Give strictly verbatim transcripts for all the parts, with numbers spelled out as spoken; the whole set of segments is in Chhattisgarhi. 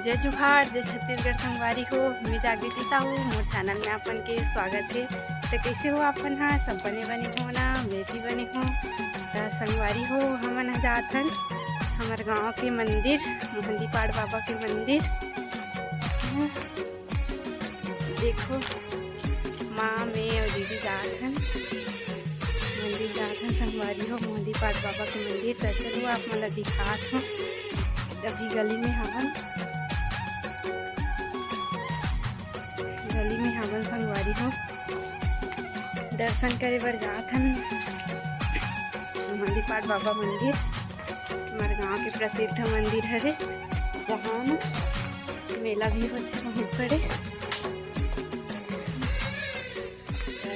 जय जोहार, जय छत्तीसगढ़ संगवारी हो। मैं जागृति साहू, मोर चैनल में आपन के स्वागत हे। तो कैसे हो आपन हा? सब बने बने हो ना? मैं भी बने हो। तो संगवारी हो, हमन ह जात हन हमर गांव के मंदिर, मोहंदीपाड़ बाबा के मंदिर। देखो, माँ, मैं और दीदी जात हन मंदिर, जात हन संगवारी हो, मोहंदीपाड़ बाबा के मंदिर। तो चलो, आप मन ला दिखात हूँ। अभी गली में हवन, गली में हवन संगवारी हो, दर्शन करे बर जात हन मोहंदीपाड़ बाबा मंदिर। हमर गांव के प्रसिद्ध मंदिर हरे, जहाँ न मेला भी होथे बहुत बड़े।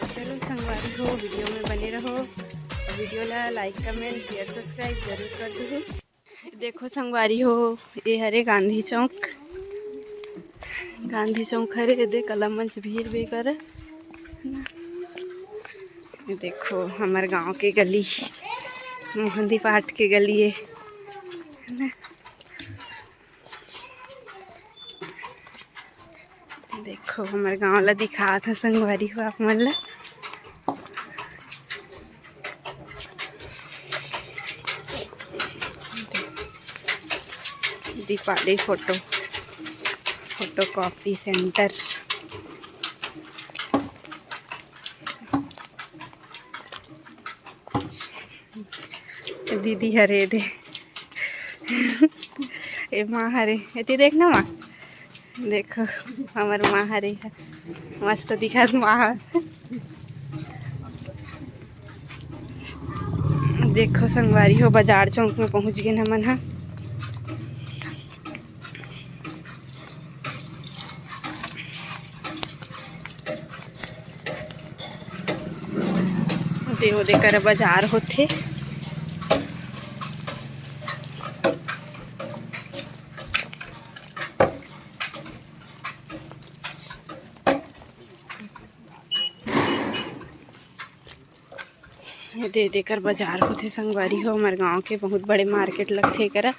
चलो संगवारी हो, वीडियो में बने रहो, वीडियो ला like, comment, share, subscribe जरूर कर दो। देखो संगवारी हो, ये हरे गांधी चौक, गांधी चौक हरे। ये दे कला मंच भीड़ बेकर। ये देखो हमर गांव के गली, मोहंदीपाड़ के गली है ना। देखो हमर गांव ला दिखात हूँ संगवारी हो आप मन ला। Deepali photo, photocopy centre. दीदी हरे दे। ए माँ हरे, एती देख ना माँ। देखो, हमर माँ हरे ह। मस्त दिखत माँ ह। देखो संगवारी हो, बाजार चौक में पहुँच गेन हमन ह। दे ओदे कर बाजार होथे। ये दे देकर बाजार होथे संगवारी हो, हमर गांव के बहुत बड़े मार्केट लगथे एकरा।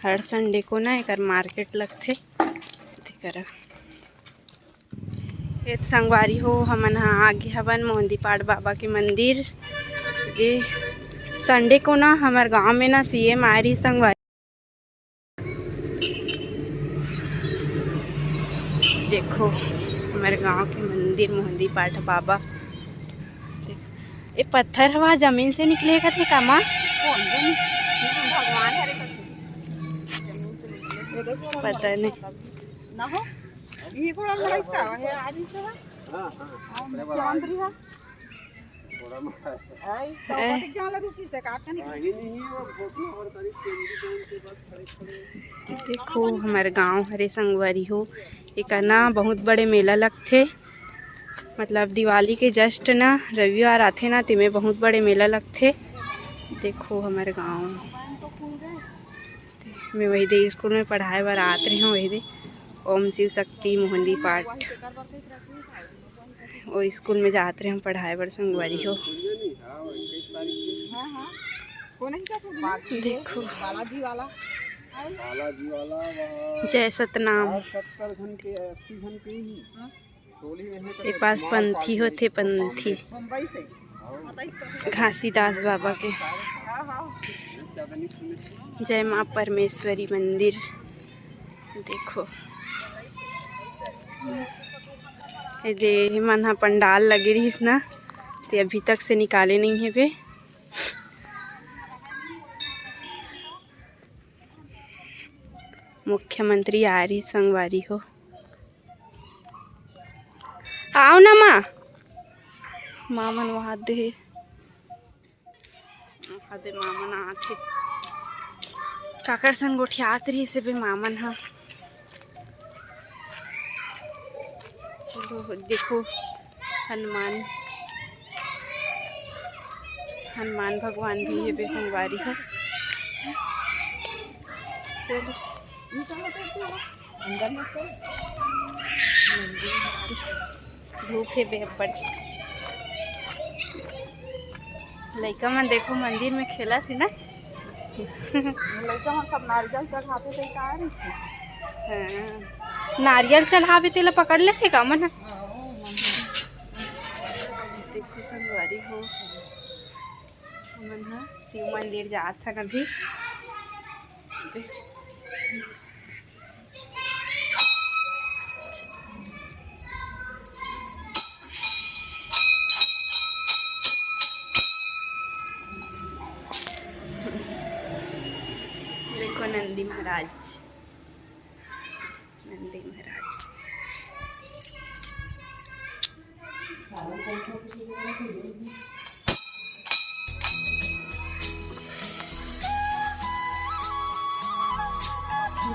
हर संडे को ना एकर मार्केट लगथे, तेकरा। ए संगवारी हो, हमन ह आगे हवन मोहंदीपाड़ बाबा के मंदिर। ए संडे को ना हमर गांव में ना सीएम आए रही संगवारी। देखो हमर गांव के मंदिर मोहंदीपाड़ बाबा। देख, ए पत्थर हवा जमीन से निकले का थे का माँ? कौन जमीन? भगवान हरे करके। जमीन से निकले। पता नहीं। ना हो। ये कोड़ा बड़ा इसका है, आज इसका। हाँ, हाँ। हाँ, चांद रही है। थोड़ा मोड़ा है। आई, तो ए। कतिक जान लगी किसे का कनी? हाँ, ये नहीं है, वो घोसला और करीब तेरी के बस खड़े खड़े। देखो, हमर गांव हरे संगवारी हो, एकर ना बहुत बड़े मेला लगथे। मतलब दिवाली के just ना रविवार आथे ना, तेमे बहुत बड़े मेला लगथे। देखो हमर गांव, मैं वही दे स्कूल में पढ़ाए बर आत रही हूँ, वही दे ओम शिव शक्ति मोहंदीपाड़, वो स्कूल में जात रहे हम पढ़ाए बर संगवारी हो। हाँ, हाँ। कौन है क्या? देखो। बालाजी वाला। बालाजी वाला वहाँ जय सतनाम। साठ सत्तर घन के, अस्सी घन के ही। हाँ। टोली में है तो ए पास पंथी होथे, पंथी। बम्बई से। घासीदास बाबा के। हाँ, हाँ। जय माँ परमेश्वरी मंदिर। देखो, ए दे, ए मन ह पंडाल लगे रहिस ना, ते अभी तक से निकाले नहीं हेबे। मुख्यमंत्री आ रही संगवारी हो। आओ ना माँ, माँ मन वहाँ दे। ओखा दे मामन आथे। काकर सन गोठियात रहिस हे बे मामन ह। चलो देखो हनुमान, हनुमान भगवान भी हे बे संगवारी ह। चलो। अंदर में चल। धूप हे बे अब्बड़। लइका मन देखो मंदिर में खेलत हे ना। लइका मन सब नारियल चढ़ाथे, ते का रहिथे? हाँ। नारियल चढ़ावे तेला पकड़ लेथे का मन ह? देखो संगवारी हो, हमन ह शिव मंदिर जात हन अभी। देखो नंदी महाराज, नंदी महाराज।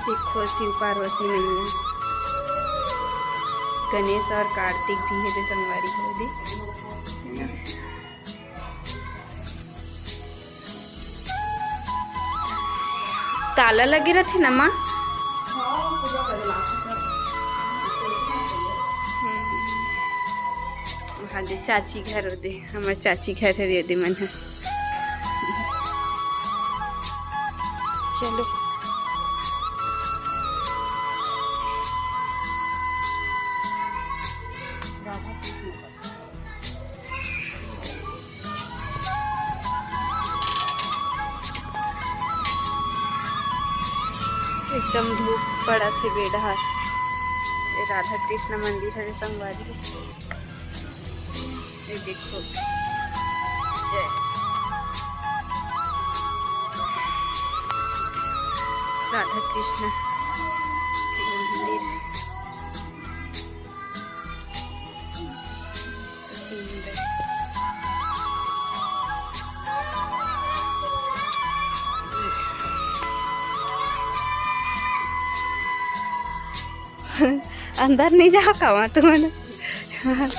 देखो शिव पार्वती मैया, गणेश और कार्तिक भी हे, संगवारी हो दे। ताला लगे रथे ना माँ? हाँ, पूजा करे ला। हम्म। हाँ दे, चाची घर दे, हमर चाची घर हे दे मन ह। चलो। एकदम धूप पड़त हे बेडहर। ये राधा कृष्ण मंदिर हरे संगवारी। ये देखो, जय राधा कृष्ण मंदिर। अंदर नहीं जाओ का वहाँ तुमन? हम्म।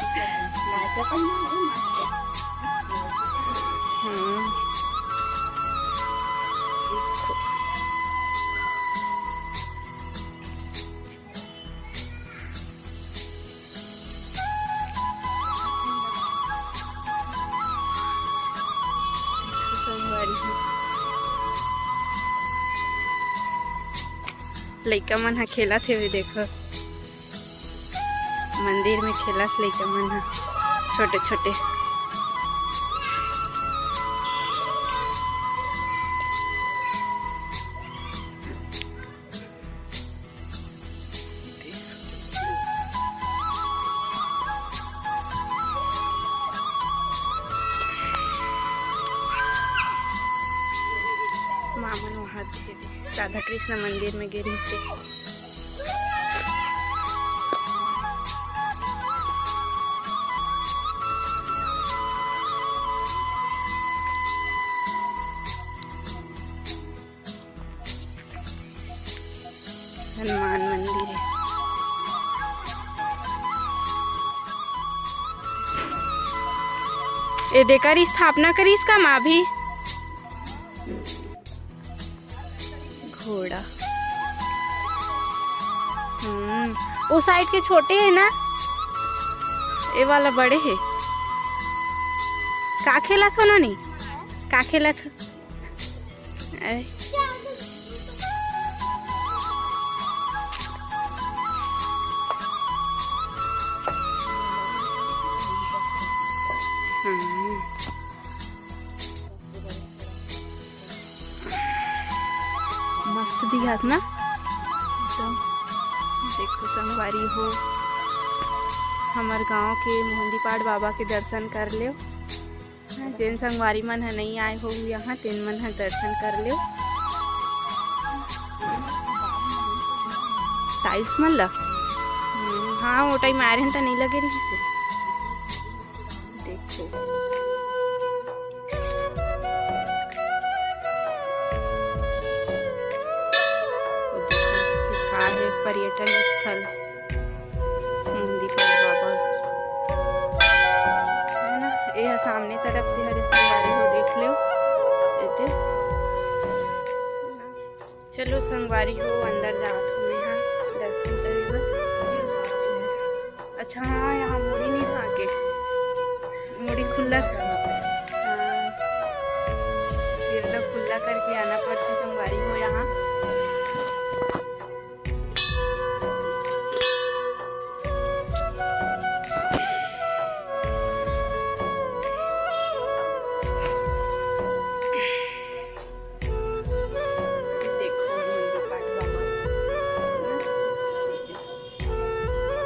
लइका मन ह खेलत हेवे, देखो मंदिर में खेलत लइका मन ह, छोटे छोटे। मामन वहाँ दे राधा कृष्ण मंदिर में गे रहिस हे। हनुमान मंदिर हे। ए दे कर स्थापना करिस का माँ भी? घोड़ा। हम्म, वो साइड के छोटे हे ना, ये वाला बड़े हे। का खेलत हो नोनी? का खेलत हो? अरे। हम्म। मस्त दिखत ना एकदम। देखो संगवारी हो, हमर गांव के मोहंदीपाड़ बाबा के दर्शन कर लेव। जेन संगवारी मन ह नइ आए हो यहाँ, तेन मन ह दर्शन कर लेव। टाइल्स मन ला, हम्म, हाँ, वो टाइम आए रहन त नइ लगे रहिस हे। देखो। वो देखो, लिखा है पर्यटन स्थल मोहंदीपाड़ बाबा। है ना? ये सामने तरफ से हरे संगवारी हो, देख लो। ये दे। चलो संगवारी हो, अंदर जात हो मैं, हाँ, दर्शन करे बर। अच्छा, हाँ, यहाँ मुड़ी नहीं भागे, मुड़ी खुला, हाँ, सिर ला खुला करके आना पड़थे संगवारी हो यहाँ। देखो, मुंदी पाठ बाबा।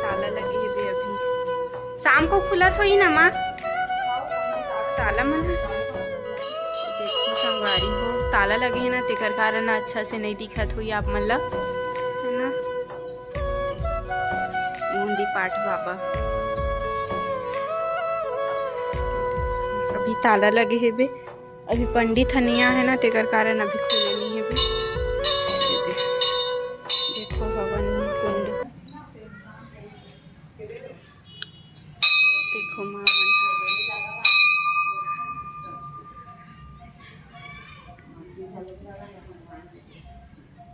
ताला लगे हे बे अभी। शाम को खुलत होही ना माँ? ताला मन ह। देखो संगवारी हो, ताला लगे हे ना, तेकर कारण अच्छा से नहीं दिखत होही आप मन ला, है ना? मुंदी पाठ बाबा। अभी ताला लगे हे बे, अभी पंडित ह नइ आहे ना, तेकर कारण अभी खुले नहीं हे बे। देखो हवन कुंड। देखो माँ मन।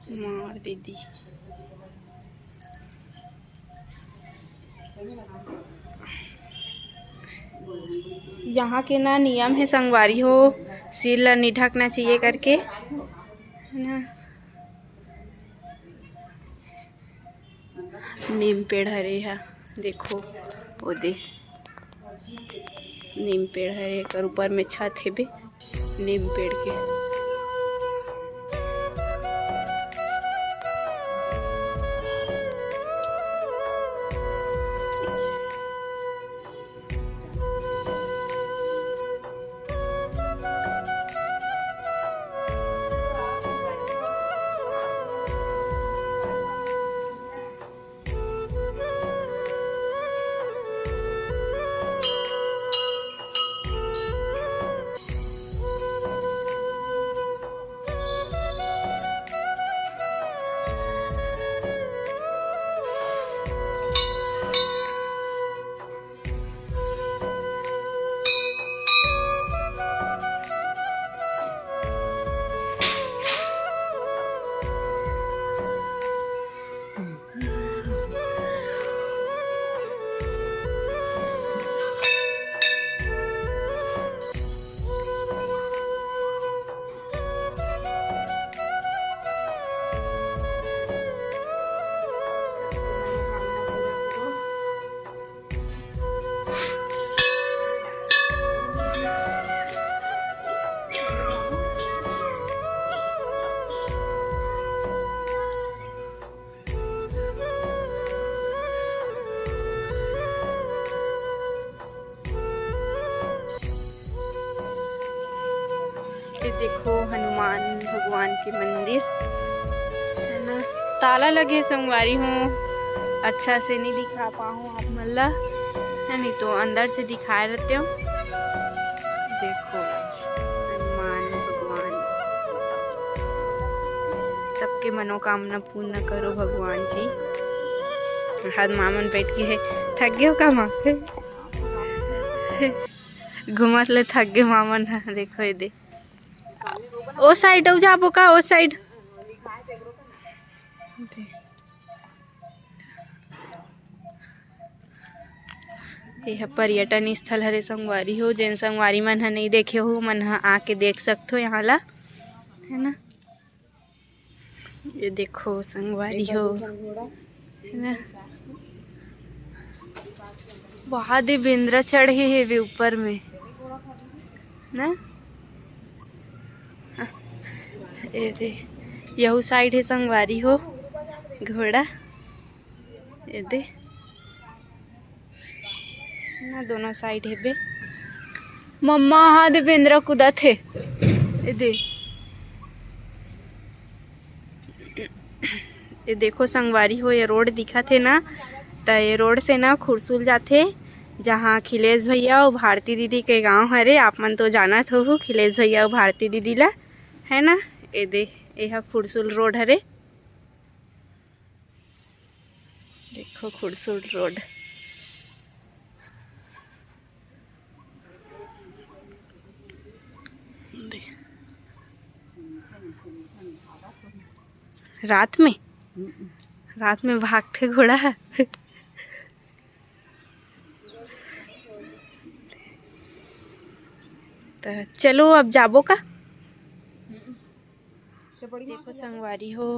माँ और दीदी। यहाँ के ना नियम हे संगवारी हो, सिर ला नहीं ढकना चाहिए करके, है ना। नीम पेड़ हरे हा, देखो ओदे नीम पेड़ हरे, एकर ऊपर में छत हेबे नीम पेड़ के। ये देखो हनुमान भगवान के मंदिर है ना, ताला लगे संगवारी हो, अच्छा से नहीं दिखा पाहूँ आप मन ला, है नहीं तो अंदर से दिखाए रहते हो। देखो हनुमान भगवान, सबके मनोकामना पूर्ण करो भगवान जी। हर मामन बैठ के है, थक गए हो का माँ? घुमत ले थक गए मामन ह। देखो ये दे, ओ साइड अउ जाबो का, ओ साइड। ये ह पर्यटन स्थल हरे संगवारी हो, जेन संगवारी मन ह नहीं देखे हो, मन ह आके देख सकथो यहाँ ला, है ना। ये देखो संगवारी हो, है ना? वहाँ दे बेंदरा चढ़े हे वे ऊपर में ना। ये दे, यहू साइड हे संगवारी हो घोड़ा। ये दे ना, दोनों साइड हेबे। मम्मा, हाँ दे, बेंदरा कूदत हे। ये दे, ये देखो संगवारी हो, ये रोड दिखत हे ना, त ये रोड से ना खुरसुल जाथे, जहाँ खिलेश भैया अउ भारती दीदी के गांव हरे। आप मन तो जानत होहू खिलेश भैया अउ भारती दीदी ला, है ना। ये दे, ये ह खुरसुल रोड हरे। देखो खुरसुल रोड। रात में, रात में भागथे घोड़ा ह। त चलो अब जाबो का? देखो संगवारी हो,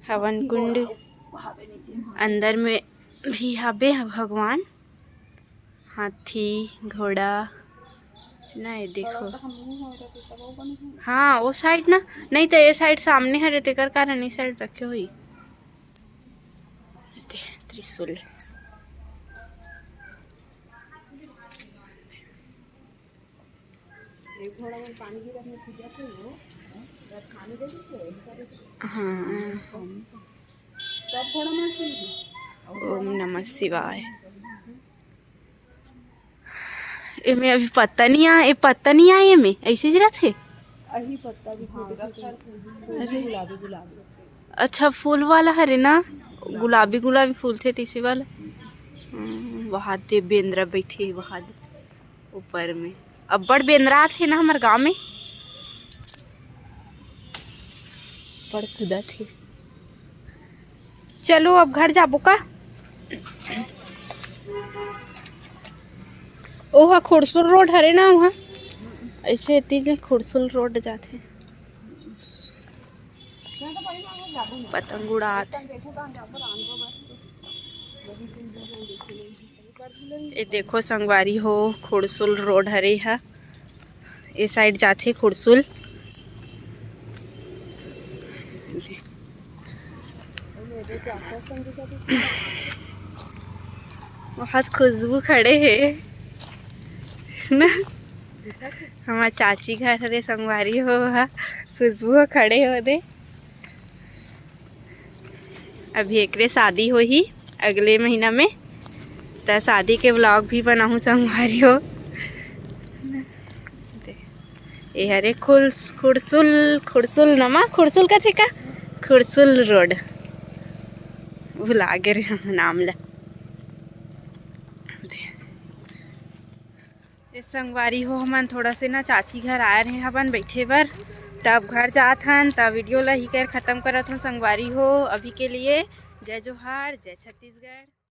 हवन कुंड अंदर में भी हबे भगवान। हाथी, घोड़ा, ना ये देखो। हाँ, वो साइड ना, नहीं तो ये साइड सामने हरे, तेकर कारण ये साइड रखे हुई। त्रिशूल। हाँ। ओम नमः शिवाय। एमे अभी पत्ता नहीं आए, ए पत्ता नहीं आए एमे, ऐसे ही रहते। अही पत्ता भी छोटे छोटे। अरे। गुलाबी गुलाबी। अच्छा, फूल वाला हरे ना, गुलाबी गुलाबी फूल थे तीसी वाला। हम्म, वहाँ दे बेंदरा बैठे हे, वहाँ दे ऊपर में। अब्बड़ बेंदरा आथे ना हमर गाँव में, बड़ कूदत हे। चलो अब घर जाबो का? ओहा खुड़सुल रोड हरे ना, वहाँ ऐसे तीज खुड़सुल रोड जाथे। पतंग उड़ात। ये देखो संगवारी हो, खुड़सुल रोड हरे हा, ये साइड जाथे खुड़सुल। बहुत खुशबू खड़े हे ना, हमार चाची घर हरे संगवारी हो हा, खुशबू ह खड़े हो दे। अभी एकरे शादी होही अगले महीना में, त शादी के vlog भी बनाहूँ संगवारी हो। ए हरे खुल-, खुड़सुल, खुड़सुल नमा, खुड़सुल कथे का? खुड़सुल रोड, भुला गे रे हम नाम ला। ए संगवारी हो, हमन थोड़ा से ना चाची घर आए रहे हवन बैठे बर, तब घर जात हन, तब वीडियो ला ही कर खत्म करत हूँ संगवारी हो। अभी के लिए जय जोहार, जय छत्तीसगढ़।